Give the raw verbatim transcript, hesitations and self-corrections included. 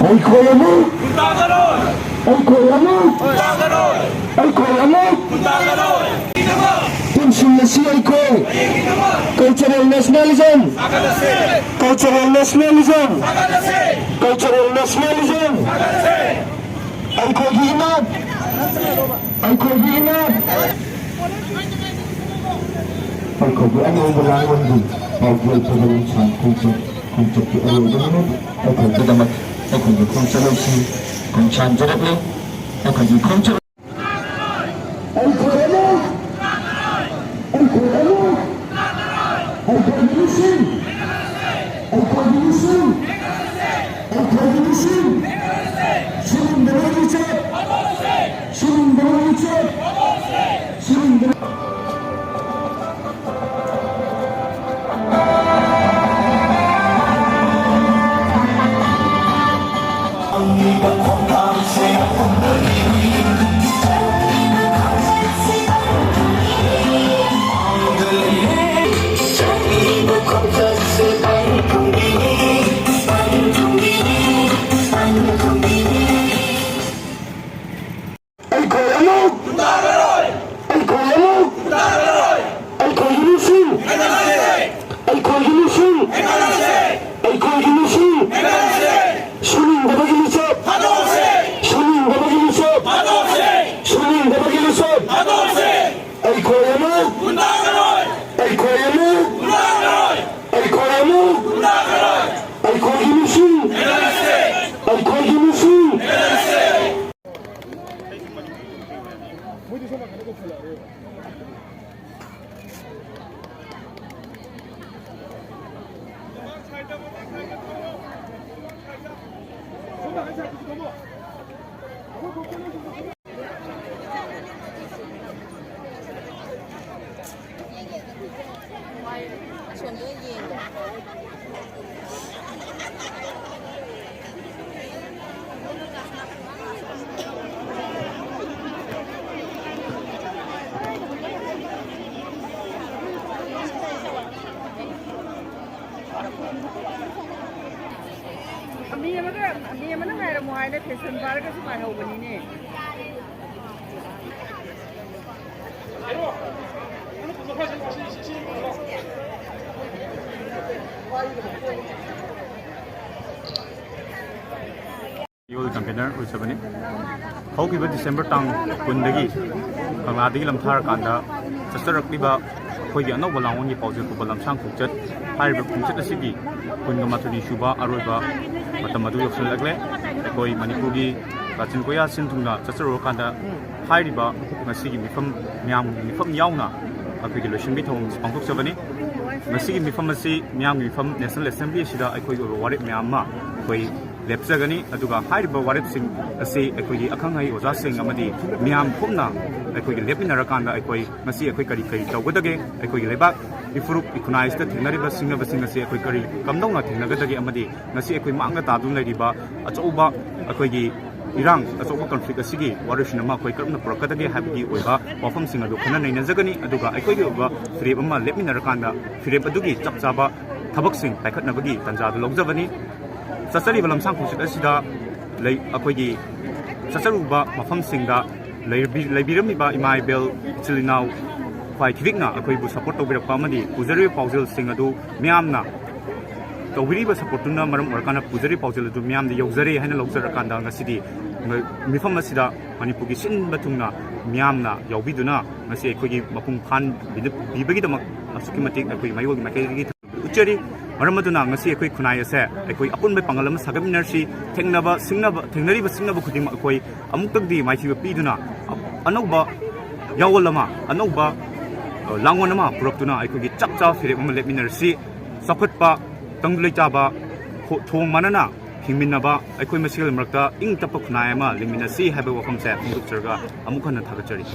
ꯑꯩꯈꯣꯏ ꯑꯃꯨꯛ! ꯑꯩꯈꯣꯏ ꯑꯃꯨꯛ! ꯑꯩꯈꯣꯏ ꯑꯃꯨꯛ! ꯄꯨꯟꯁꯤꯜꯂꯁꯤ ꯑꯩꯈꯣꯏ! Cultural nationalism! Cultural nationalism! Cultural nationalism! ꯑꯩꯈꯣꯏꯒꯤ ꯏꯃꯥ! ꯑꯩꯈꯣꯏꯒꯤ ꯏꯃꯥ! ꯑꯩꯈꯣꯏꯒꯤ ꯑꯅꯧꯕ ꯂꯥꯡꯕꯒꯤ ꯄꯥꯎꯖꯦꯜ ꯄ꯭ꯔꯣꯒ꯭ꯔꯥꯝ ꯈꯣꯡꯆꯠ, ꯈꯣꯡꯆꯠꯀꯤ ꯑꯔꯣꯏꯕ ꯅꯨꯃꯤꯠ ꯑꯩꯈꯣꯏꯒꯤꯗꯃꯛ ꯑꯩꯈꯣꯏꯒꯤ ꯈꯣꯡꯆꯠ ꯑꯁꯤ ꯈꯣꯡꯁꯥꯟꯖꯔꯛꯂꯤ꯫ ꯑꯩꯈꯣꯏꯒꯤ ꯈꯣꯡꯆꯠ ꯑꯩꯈꯣꯏ ꯑꯃꯨꯛ! ꯑꯩꯈꯣꯏ ꯑꯃꯨꯛ! ꯑꯩꯈꯣꯏꯒꯤ ꯃꯤꯁꯤꯡ! ꯑꯩꯈꯣꯏꯒꯤ ꯃꯤꯁꯤꯡ! ꯑꯩꯈꯣꯏꯒꯤ ꯃꯤꯁꯤꯡ! ꯁꯨꯅꯤꯡꯗꯕꯒꯤ ꯃꯤꯆꯠ! ꯁꯨꯅꯤꯡꯗꯕꯒꯤ ꯃꯤꯆꯠ! ꯁꯨꯅꯤꯡꯗꯕ ꯑꯩꯈꯣꯏ ꯑꯃꯨꯛ! ꯑꯩꯈꯣꯏ ꯑꯃꯨꯛ! ꯑꯩꯈꯣꯏꯒꯤ ꯃꯤꯁꯤꯡ! ꯑꯩꯈꯣꯏꯒꯤ ꯃꯤꯁꯤꯡ! ꯑꯩꯈꯣꯏꯒꯤ ꯃꯤꯁꯤꯡ! ꯁꯨꯅꯤꯡꯗꯕꯒꯤ ꯃꯤꯆꯠ! ꯁꯨꯅꯤꯡꯗꯕꯒꯤ ꯃꯤꯆꯠ! ꯁꯨꯅꯤꯡꯗꯕꯒꯤ ꯃꯤꯆꯠ! ꯑꯩꯈꯣꯏ ꯑꯃꯨꯛ! ꯑꯩꯈꯣꯏ ꯑꯃꯨꯛ! ꯑꯩꯈꯣꯏ ꯑꯃꯨꯛ! ꯑꯩꯈꯣꯏꯒꯤ ꯃꯤꯁꯤꯡ! ꯑꯩꯈꯣꯏꯒꯤ ꯃꯤꯁꯤꯡ! ꯑꯁꯣꯝꯗ ꯌꯦꯡꯉꯦ꯫ ꯃꯤ ꯑꯃꯅ ꯉꯥꯏꯔꯝꯃꯣ ꯍꯥꯏꯅ ꯐꯦꯁꯟ ꯕꯥꯔꯒꯁꯨ ꯉꯥꯏꯍꯧꯕꯅꯤꯅꯦ꯫ ꯌꯣꯜ ꯀꯟꯚꯦꯅꯔ ꯑꯣꯏꯖꯕꯅꯤ꯫ ꯍꯧꯈꯤꯕ ꯗꯤꯁꯦꯝꯕꯔ ꯇꯥꯡ ꯀꯨꯟꯗꯒꯤ ꯀꯪꯂꯥꯗꯒꯤ ꯂꯝꯊꯥꯔꯀꯥꯟꯗ ꯆꯠꯆꯔꯛꯂꯤꯕ ꯑꯩꯈꯣꯏꯒꯤ ꯑꯅꯧꯕ ꯂꯥꯡꯑꯣꯟꯒꯤ ꯄꯥꯎꯖꯦꯜ ꯄꯨꯕ ꯂꯝꯁꯥꯡ ꯈꯣꯡꯆꯠ ꯍꯥꯏꯔꯤꯕ ꯈꯣꯡꯆꯠ ꯑꯁꯤꯒꯤ ꯀꯨꯟꯒ ꯃꯥꯊꯣꯏꯅꯤ ꯁꯨꯕ ꯑꯔꯣꯏꯕ ꯃꯇꯝ ꯑꯗꯨ ꯌꯧꯁꯤꯜꯂꯛꯂꯦ꯫ ꯑꯩꯈꯣꯏ ꯃꯅꯤꯄꯨꯔꯒꯤ ꯀꯥꯆꯤꯟ ꯀꯣꯌꯥ ꯁꯤꯟ ꯊꯨꯡꯅ ꯆꯠꯆꯔꯨꯔꯀꯥꯟꯗ ꯍꯥꯏꯔꯤꯕ ꯉꯁꯤꯒꯤ ꯃꯤꯐꯝ, ꯃꯤꯌꯥꯝꯒꯤ ꯃꯤꯐꯝ ꯌꯥꯎꯅ ꯑꯩꯈꯣꯏꯒꯤ ꯂꯣꯏꯁꯤꯟꯕꯒꯤ ꯊꯧꯔꯝ ꯑꯁꯤ ꯄꯥꯡꯊꯣꯛꯆꯕꯅꯤ꯫ ꯉꯁꯤꯒꯤ ꯃꯤꯐꯝ ꯑꯁꯤ ꯃꯤꯌꯥꯝꯒꯤ ꯃꯤꯐꯝ ꯅꯦꯁꯅꯦꯜ ꯑꯦꯁꯦꯝꯕ꯭ꯂꯤ ꯑꯁꯤꯗ ꯑꯩꯈꯣꯏꯒꯤ ꯑꯣꯏꯕ ꯋꯥꯔꯦꯞ ꯃꯌꯥꯝ ꯑꯃ ꯑꯩꯈꯣꯏ ꯂꯦꯞꯆꯒꯅꯤ꯫ ꯑꯗꯨꯒ ꯍꯥꯏꯔꯤꯕ ꯋꯥꯔꯦꯞꯁꯤꯡ ꯑꯁꯤ ꯑꯩꯈꯣꯏꯒꯤ ꯑꯈꯪ ꯑꯍꯩ ꯑꯣꯖꯥꯁꯤꯡ ꯑꯃꯗꯤ ꯃꯤꯌꯥꯝ ꯄꯨꯝꯅ ꯑꯩꯈꯣꯏꯒꯤ ꯂꯦꯞꯃꯤꯟꯅꯔꯀꯥꯟꯗ ꯑꯩꯈꯣꯏ ꯉꯁꯤ ꯑꯩꯈꯣꯏ ꯀꯔꯤ ꯀꯔꯤ ꯇꯧꯒꯗꯒꯦ, ꯑꯩꯈꯣꯏꯒꯤ ꯂꯩꯕꯥꯛ ꯏꯐꯨꯔꯨꯞ ꯏꯈꯨꯟꯅꯥꯏꯁꯤꯗ ꯊꯦꯡꯅꯔꯤꯕ ꯁꯤꯡꯅꯕꯁꯤꯡ ꯑꯁꯤ ꯑꯩꯈꯣꯏ ꯀꯔꯤ ꯀꯝꯗꯧꯅ ꯊꯦꯡꯅꯒꯗꯒꯦ ꯑꯃꯗꯤ ꯉꯁꯤ ꯑꯩꯈꯣꯏ ꯃꯥꯡꯗ ꯇꯥꯗꯨꯅ ꯂꯩꯔꯤꯕ ꯑꯆꯧꯕ ꯑꯩꯈꯣꯏꯒꯤ ꯏꯔꯥꯡ, ꯑꯆꯧꯕ ꯀꯟꯐ꯭ꯂꯤꯛ ꯑꯁꯤꯒꯤ ꯋꯥꯔꯣꯏꯁꯤꯟ ꯑꯃ ꯑꯩꯈꯣꯏ ꯀꯔꯝꯅ ꯄꯨꯔꯛꯀꯗꯒꯦ ꯍꯥꯏꯕꯒꯤ ꯑꯣꯏꯕ ꯋꯥꯐꯝꯁꯤꯡ ꯑꯗꯨ ꯈꯟꯅ ꯅꯩꯅꯖꯒꯅꯤ꯫ ꯑꯗꯨꯒ ꯑꯩꯈꯣꯏꯒꯤ ꯑꯣꯏꯕ ꯐꯤꯔꯦꯞ ꯑꯃ ꯂꯦꯞꯃꯤꯟꯅꯔꯀꯥꯟꯗ ꯐꯤꯔꯦꯞ ꯑꯗꯨꯒꯤ ꯆꯞ ꯆꯥꯕ ꯊꯕꯛꯁꯤꯡ ꯄꯥꯏꯈꯠꯅꯕꯒꯤ ꯇꯥꯟꯖꯥꯗꯨ ꯂꯧꯖꯕꯅꯤ꯫ ꯆꯠꯆꯔꯤꯕ ꯂꯝꯁꯥꯡ ꯈꯣꯡꯆꯠ ꯑꯁꯤꯗ ꯂꯩ, ꯑꯩꯈꯣꯏꯒꯤ ꯆꯠꯆꯔꯨꯕ ꯃꯐꯝꯁꯤꯡꯗ ꯂꯩꯔꯕꯤ-, ꯂꯩꯕꯤꯔꯝꯃꯤꯕ ꯏꯃꯥ ꯏꯕꯦꯜ, ꯏꯆꯤꯜ ꯏꯅꯥꯎ, ꯈ꯭ꯋꯥꯏ ꯈꯤꯕꯤꯛꯅ ꯑꯩꯈꯣꯏꯕꯨ ꯁꯄꯣꯔꯠ ꯇꯧꯕꯤꯔꯛꯄ ꯑꯃꯗꯤ ꯄꯨꯖꯔꯤꯕ ꯄꯥꯎꯖꯦꯜꯁꯤꯡ ꯑꯗꯨ ꯃꯤꯌꯥꯝꯅ ꯇꯧꯕꯤꯔꯤꯕ ꯁꯄꯣꯔꯠꯇꯨꯅ ꯃꯔꯝ ꯑꯣꯏꯔꯀꯥꯟꯗ ꯄꯨꯖꯔꯤꯕ ꯄꯥꯎꯖꯦꯜ ꯑꯗꯨ ꯃꯤꯌꯥꯝꯗ ꯌꯧꯖꯔꯦ ꯍꯥꯏꯅ ꯂꯧꯖꯔꯀꯥꯟꯗ ꯉꯁꯤꯗꯤ ꯃꯤꯐꯝ ꯑꯁꯤꯗ ꯃꯅꯤꯄꯨꯔꯒꯤ ꯁꯤꯟꯕ ꯊꯨꯡꯅ ꯃꯤꯌꯥꯝꯅ ꯌꯥꯎꯕꯤꯗꯨꯅ ꯉꯁꯤ ꯑꯩꯈꯣꯏꯒꯤ ꯃꯄꯨꯡ ꯐꯥꯍꯟꯕꯤꯗ-, ꯕꯤꯕꯒꯤꯗꯃꯛ ꯑꯁꯨꯛꯀꯤ ꯃꯇꯤꯛ ꯑꯩꯈꯣꯏ ꯃꯌꯣꯜꯒꯤ ꯃꯥꯏꯀꯩꯗꯒꯤ ꯎꯠꯆꯔꯤ꯫ ꯃꯔꯝ ꯑꯗꯨꯅ ꯉꯁꯤ ꯑꯩꯈꯣꯏ ꯈꯨꯟꯅꯥꯏ ꯑꯁꯦ ꯑꯩꯈꯣꯏ ꯑꯄꯨꯟꯕ ꯄꯥꯡꯒꯜ ꯑꯃ ꯁꯥꯒꯠꯃꯤꯟꯅꯔꯁꯤ, ꯊꯦꯡꯅꯕ ꯁꯤꯡꯅꯕ, ꯊꯦꯡꯅꯔꯤꯕ ꯁꯤꯡꯅꯕ ꯈꯨꯗꯤꯡꯃꯛ ꯑꯩꯈꯣꯏ ꯑꯃꯨꯛꯇꯪꯗꯤ ꯃꯥꯏꯊꯤꯕ ꯄꯤꯗꯨꯅ ꯑ-, ꯑꯅꯧꯕ ꯌꯥꯑꯣꯜ ꯑꯃ, ꯑꯅꯧꯕ, ꯑ, ꯂꯥꯡꯑꯣꯟ ꯑꯃ ꯄꯨꯔꯛꯇꯨꯅ ꯑꯩꯈꯣꯏꯒꯤ ꯆꯞ ꯆꯥꯕ ꯐꯤꯔꯦꯞ ꯑꯃ ꯂꯦꯞꯃꯤꯟꯅꯔꯁꯤ꯫ ꯆꯥꯎꯈꯠꯄ, ꯇꯪꯗꯨ ꯂꯩꯇꯥꯕ, ꯈꯣ-, ꯊꯣꯡ ꯃꯥꯟꯅꯅ ꯍꯤꯡꯃꯤꯟꯅꯕ, ꯑꯩꯈꯣꯏ ꯃꯁꯦꯜ ꯃꯔꯛꯇ ꯏꯪ ꯇꯞꯄ ꯈꯨꯟꯅꯥꯏ ꯑꯃ ꯂꯤꯡꯃꯤꯟꯅꯁꯤ ꯍꯥꯏꯕ ꯋꯥꯐꯝꯁꯦ ꯐꯣꯡꯗꯣꯛꯆꯔꯒ ꯑꯃꯨꯛ ꯍꯟꯅ ꯊꯥꯒꯠꯆꯔꯤ꯫